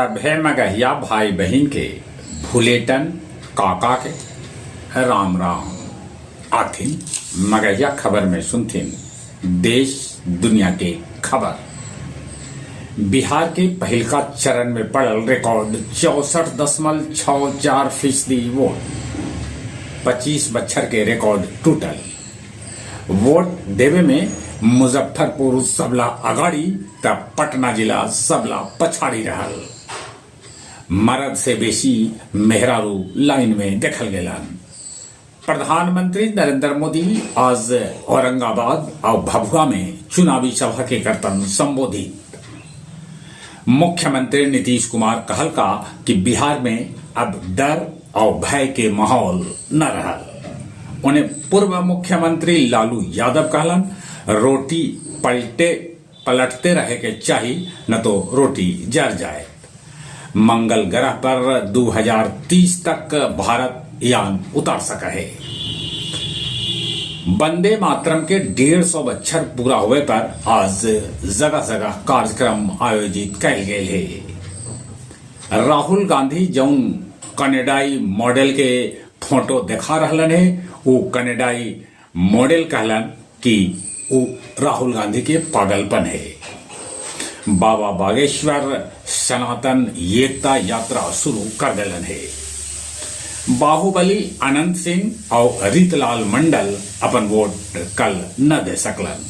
सभे मगहिया भाई बहिन के भुलेटन काका के राम राम। आथिन मगहिया खबर में सुनथिन देश दुनिया के खबर। बिहार के पहिलका चरण में पड़ल रिकॉर्ड 64.64% वोट। 25 बच्छर के रिकॉर्ड टूटल। वोट देवे में मुजफ्फरपुर सबला अगाड़ी त पटना जिला सबला पछाड़ी रहल। मरद से बेसी मेहरारू लाइन में देखल गेलन। प्रधानमंत्री नरेंद्र मोदी आज औरंगाबाद और भभुआ में चुनावी सभा के करतन संबोधित। मुख्यमंत्री नीतीश कुमार कहल का कि बिहार में अब डर और भय के माहौल न रहल। उन्हें पूर्व मुख्यमंत्री लालू यादव कहलन, रोटी पलटे पलटते रहे के चाही, न तो रोटी जर जाए। मंगल ग्रह पर 2030 तक भारत यान उतार सका है। वंदे मातरम के 150 बच्छर पूरा हुए पर आज जगह जगह कार्यक्रम आयोजित कैल गेल है। राहुल गांधी जौन कनेडाई मॉडल के फोटो देखा रहलन है, वो कनेडाई मॉडल कहलन कि वो राहुल गांधी के पागलपन है। बाबा बागेश्वर सनातन एकता यात्रा शुरू कर दिलन है। बाहुबली अनंत सिंह और रीतलाल मंडल अपन वोट कल न दे सकलन।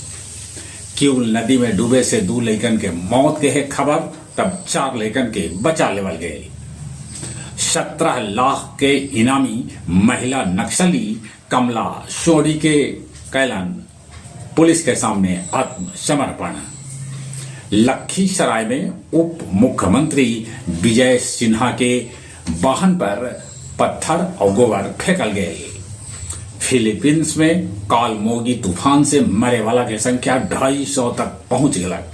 किउल नदी में डूबे से 2 लइकन के मौत के है खबर, तब 4 लइकन के बचा लेवल गए। 17 लाख के इनामी महिला नक्सली कमला सोरी के कैलन पुलिस के सामने आत्मसमर्पण। लखीसराय में उप मुख्यमंत्री विजय सिन्हा के वाहन पर पत्थर और गोबर फेंकल गए। फिलीपींस में कालमोगी तूफान से मरे वाला के संख्या 250 तक पहुंच गलक।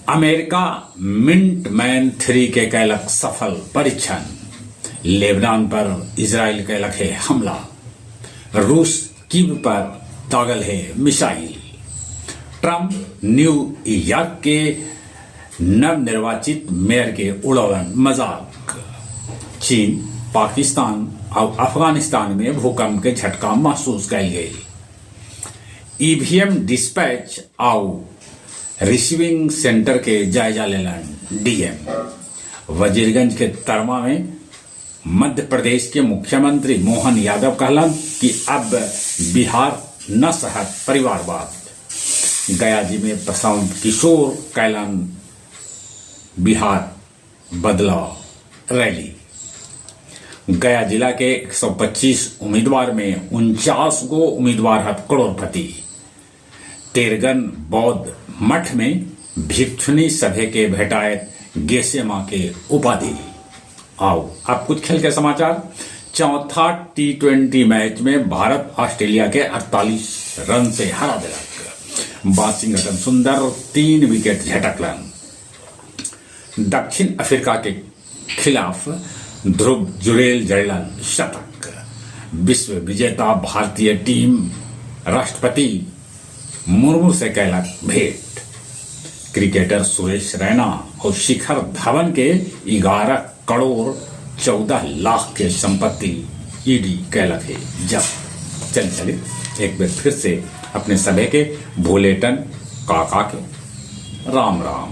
अमेरिका मिंट मैन 3 के कैलक सफल परीक्षण। लेबनान पर इजराइल कैलक है हमला। रूस कीव पर दागल है मिसाइल। ट्रंप न्यूयॉर्क के नवनिर्वाचित मेयर के उड़ौलन मजाक। चीन, पाकिस्तान और अफगानिस्तान में भूकंप के झटका महसूस कैल गए। ईवीएम डिस्पैच और रिसीविंग सेंटर के जायजा लेलन डीएम। वजीरगंज के तरमा में मध्य प्रदेश के मुख्यमंत्री मोहन यादव कहलन कि अब बिहार न सहत परिवारवाद। गया जी में प्रशांत किशोर कैलन बिहार बदलाव रैली। गया जिला के 125 उम्मीदवार में 49 गो उम्मीदवार हत करोड़पति। तेरगन बौद्ध मठ में भिक्षुनी सभे के भेटायत गेसेमा के उपाधि। आओ अब कुछ खेल के समाचार। चौथा टी20 मैच में भारत ऑस्ट्रेलिया के 48 रन से हरा दिलक। वाशिंगटन सुंदर 3 विकेट झटकलन। दक्षिण अफ्रीका के खिलाफ ध्रुव जुरेल जड़लन शतक। विश्व विजेता भारतीय टीम राष्ट्रपति मुर्मू से कैलक भेंट। क्रिकेटर सुरेश रैना और शिखर धवन के 11 करोड़ 14 लाख के संपत्ति ईडी कैलक है जब्त। चल चले एक बार फिर से अपने सभे के भोलेटन काका के राम राम।